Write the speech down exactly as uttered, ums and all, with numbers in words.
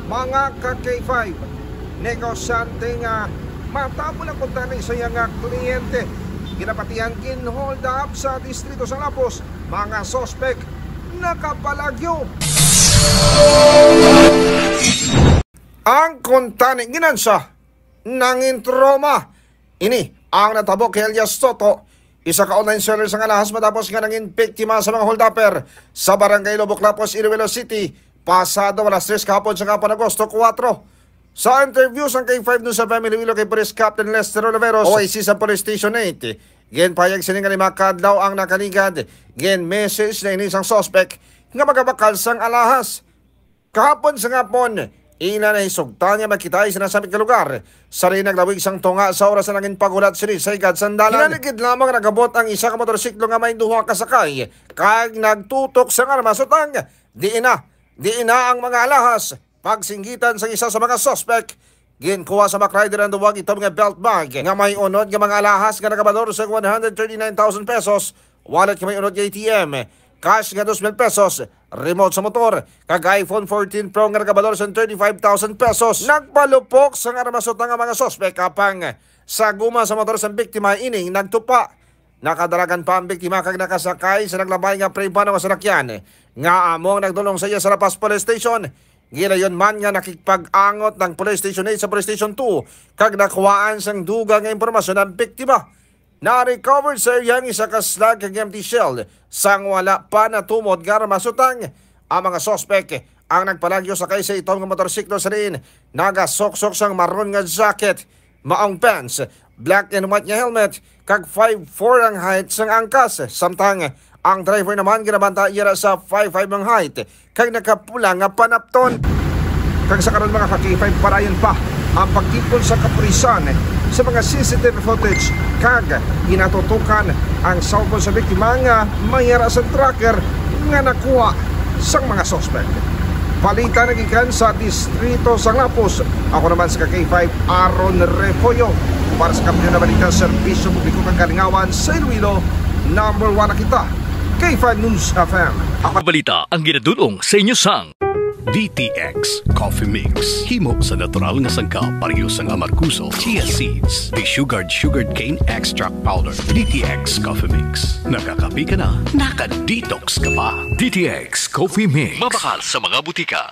Mga ka K five, negosyante nga matabol ang kuntani sa iya nga kliyente. Ginapatihan gin-hold up sa distrito sang Lapuz, mga suspek nakapalagyo. Ang kuntani ginansa nangin trauma. Ini ang natabo kay Elias Soto, isa ka online seller sang alahas, matapos nga nangin biktima sa mga holdupper sa Barangay Lubok Lapos, Iloilo City, pasado alas tres kahapon sa hapon, Agosto kuwatro. Sa interview sang K five News F M Iloilo kay Police Captain Lester Oliveros, O I C sa Police Station eight, ginpahayag sini nga lima ka adlaw ang nakaligad, gin-message na ini sang suspek nga magabakal sang alahas. Kahapon sa hapon, ina nahisugtan nga makita sila sa lugar. Sa rin naglawig sang tunga sa oras na nangin paghulat sini sa higad sang dalan. Hinaligid lamang nagabot ang isa ka motorsiklo nga may duha ka sakay, kag nagtutok sang armas utang diin na, diin na ang mga alahas. Pagsinggitan sa isa sa mga suspek, ginkuha sa Mac Rider ang duwag itom nga belt bag nga may unod nga mga alahas nga nagabalor sa one hundred thirty-nine thousand pesos, wallet nga may unod nga A T M, cash nga dos mil pesos, remote sa motor, kag iPhone fourteen Pro nga nagabalor sa thirty-five thousand pesos. Nagpalupok sang armas utang ang mga suspek, apang sa guma sa motor sang biktima ining nagtupa. Nakadalagan pa ang biktima kag nakasakay sa naglabay nga pribado nga salakyan nga amo ang nagdulong sa iya sa La Paz Police Station. Gilayon man nga nakigpag-angot ang Police Station eight sa Police Station two kag nakuhaan sang dugang nga impormasyon ang biktima. Na-recover sa iya ang isa ka slug kag empty shell, sang wala pa natumod nga armas utang. Ang mga suspek ang nagpalagyo sakay sa itom nga motorsiklo sa diin nagasuksok sang maroon nga jacket, maong pants, black and white nga helmet, kag five four ang height sang angkas. Samtang ang driver naman ginabanta yara sa five five ang height kag nakapula nga panapton. Kag sa karon, mga ka-K five, padayon pa ang pagtipon sa kapulisan sa mga C C T V footage kag ginatutukan ang cellphone sa biktima nga may yara sa tracker nga nakuha sang mga suspek. Balita nagikan sa distrito sang Lapos. Ako naman si ka-K five, Aaron Refollo. Para sa Kampiyon na Balita, Serbisyo Publiko kag Kalingawan sa Iloilo, number one na kita, K five News F M. Ako Balita ang ginadulong sa inyo sang D T X Coffee Mix. Himo sa natural nga sangkap, pareho sang amargoso, chia seeds, desugared sugarcane extract powder. D T X Coffee Mix. Nakakape ka na, naka-detox ka pa. D T X Coffee Mix. Mabakal sa mga butika.